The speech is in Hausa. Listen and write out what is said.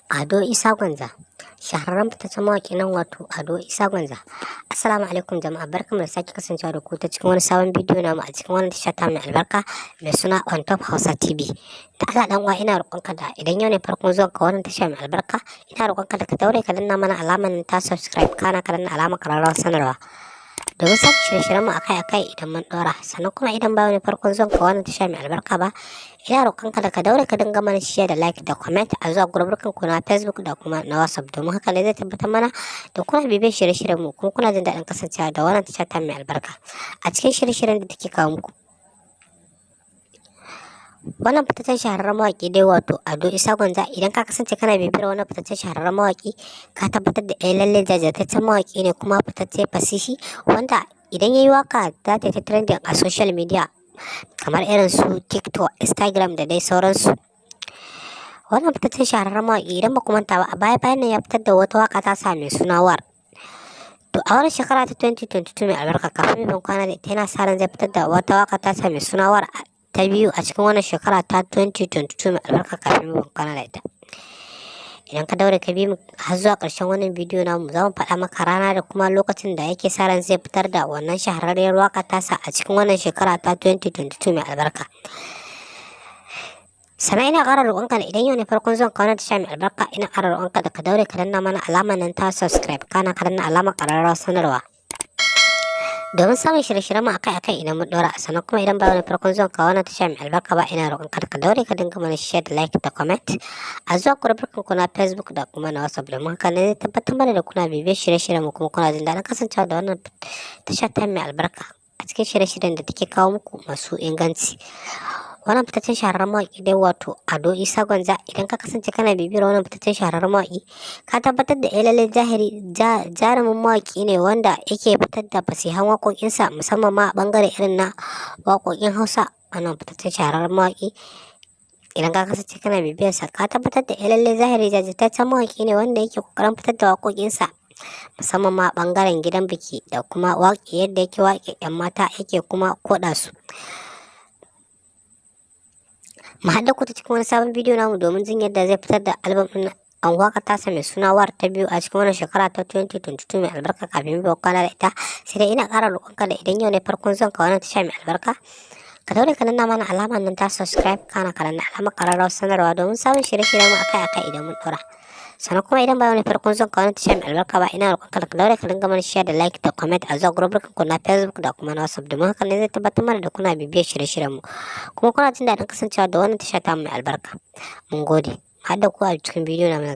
Ado Isa Gwanja, shahararren fitaccen mawaƙi nan wato Ado Isa Gwanja. Assalamu alaikum jama'a, barkamu da sake kasancewa da ku ta cikin wani sabon bidiyo namu a cikin wannan tasha ta mai albarka mai suna On Top Hausa TV. Da Allah dan uwa, ina roƙonka da idan yau ne farkon zuwan ka wannan tasha mai albarka, ina roƙonka da ka daure ka danna mana alamar ta subscribe, kana ka danna alamar ƙararrawar sanarwa domin samun shirye-shiryen mu akai-akai idan mun ɗora. Sannan kuma idan ba wani farkon zuwan ka wannan tasha mai albarka ba, ina roƙonka da ka daure ka dinga mana share da like da comment a zuwa gurburkan ku na Facebook da kuma na WhatsApp, domin haka ne zai tabbatar mana da kuna bibiyar shirye-shiryen mu kuma kuna jin daɗin kasancewa da wannan tasha ta mai albarka a cikin shirye-shiryen da take kawo muku. Wannan fitaccen shahararren mawaƙi dai wato Ado Isa Gwanja, idan ka kasance kana bibiyar wannan fitaccen shahararren mawaƙi, ka tabbatar da eh lalle jajirtaccen mawaƙi ne kuma fitacce fasihi, wanda idan yayi waka za ta yi ta trending a social media kamar irin su TikTok, Instagram da dai sauransu. Wannan fitaccen shahararren mawaƙi, idan ba ku manta ba, a baya bayan nan ya fitar da wata waka ta sa mai suna War. To a wannan shekara ta 2022 mai albarka, kafin ban kwana da ita, yana sa ran zai fitar da wata waka ta sa mai suna War ta biyu a cikin wannan shekara ta 2022 mai albarka, kafin mu kwana da ita. Idan ka daure ka bi mu har zuwa ƙarshen wannan bidiyo namu, za mu faɗa maka rana da kuma lokacin da yake sa ran zai fitar da wannan shahararriyar waka tasa a cikin wannan shekara ta 2022 mai albarka. Sannan ina ƙara roƙonka da idan yau ne farkon zuwan ka wannan tasha mai albarka, ina ƙara roƙonka da ka daure ka danna mana alamar nan ta subscribe, kana ka danna alamar ƙararrawar sanarwa domin samun shirye-shiryen mu akai-akai idan mun dora. Sannan kuma idan ba wani farkon zuwan ka wannan tasha mai albarka ba, ina roƙon ka daure ka dinga mana share da like da comment a zuwa gurbukan ku na Facebook da kuma na WhatsApp, domin haka ne zai tabbatar mana da kuna bibiyar shirye-shiryen mu kuma kuna jin daɗin kasancewa da wannan tasha ta mai albarka a cikin shirye-shiryen da take kawo muku masu inganci. Wannan fitaccen shahararren mawaƙi dai wato Ado Isa Gwanja, idan ka kasance kana bibiyar wannan fitaccen shahararren mawaƙi, ka tabbatar da eh lallai zahiri jarumin mawaƙi ne wanda yake fitar da fasihan waƙoƙinsa, musamman ma a ɓangare irin na waƙoƙin Hausa. Wannan fitaccen shahararren mawaƙi, idan ka kasance kana bibiyarsa, ka tabbatar da eh lallai zahiri jajirtaccen mawaƙi ne wanda yake ƙoƙarin fitar da waƙoƙinsa, musamman ma a ɓangaren gidan biki da kuma waƙe yadda yake waƙe 'yan mata, yake kuma koɗa su. Mu haɗa ku ta cikin wani sabon bidiyo namu domin jin yadda zai fitar da album ɗin an waka tasa mai suna War ta biyu a cikin wannan shekara ta 2022 mai albarka, kafin mu kwana da ita. Sai dai ina ƙara roƙonka da idan yau ne farkon zuwan ka wannan tasha mai albarka, ka daure ka danna mana alamar nan ta subscribe, kana ka danna alamar ƙararrawar sanarwa domin samun shirye-shiryen mu akai-akai idan mun ɗora. Sannan kuma idan ba wani farkon zuwan ka wannan tasha mai albarka ba, ina roƙon ka da ka daure ka dinga mana share da like da comment a zuwa gurbukan ku na Facebook da kuma na WhatsApp, domin haka ne zai tabbatar mana da kuna bibiyar shirye-shiryen mu kuma kuna jin daɗin kasancewa da wannan tasha ta mai albarka. Mun gode, har da ku a cikin bidiyo na gaba.